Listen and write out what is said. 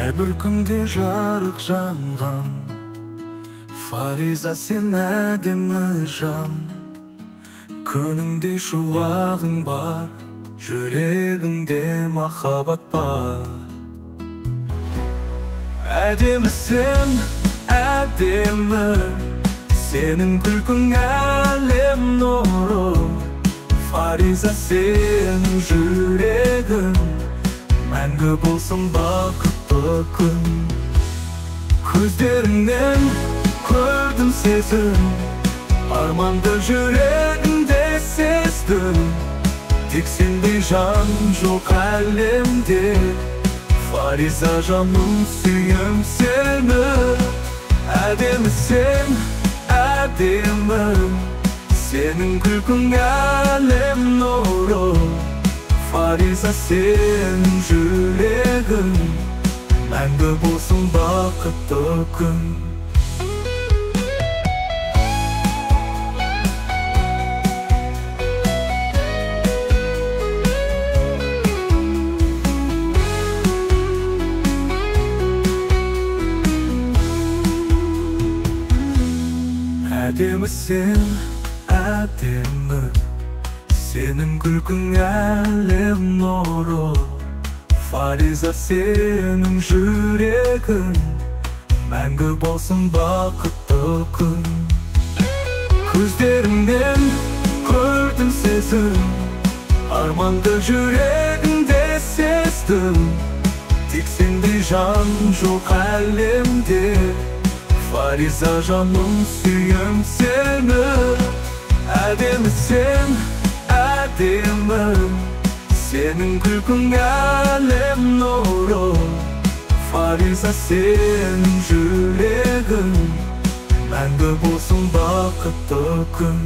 Әрбір күнде жарық жанған, Фариза сен әдемі жан. Күніңде шуағың бар, жүрегіңде махаббат бар. Әдемі сен, әдемі, сенің күлкің әлем нұры. Фариза сенің жүрегің, мәңгі болсын бақытты күн. Көздеріңнен көрдім сезім, арманды жүрегімде сездім. Тек сендей жан жоқ әлемде, Фариза жаным сүйем сені. Әдемі сен, әдемі, сенің күлкің әлем нұры. Фариза сенің жүрегің, мәңгі болсын бақытты күн. Әдемі сен, әдемі, сенің күлкің әлем нұры. Фариза сенің жүрегің, мәңгі болсын бақытты күн. Көздеріңнен көрдім сезім, арманды жүрегімде сездім. Тек сендей жан жоқ әлемде, Фариза жаным сүйем сені. Әдемі сен, әдемі, сенің күлкің әлем нұры. Фариза сенің жүрегің, мәңгі болсын бақытты күн.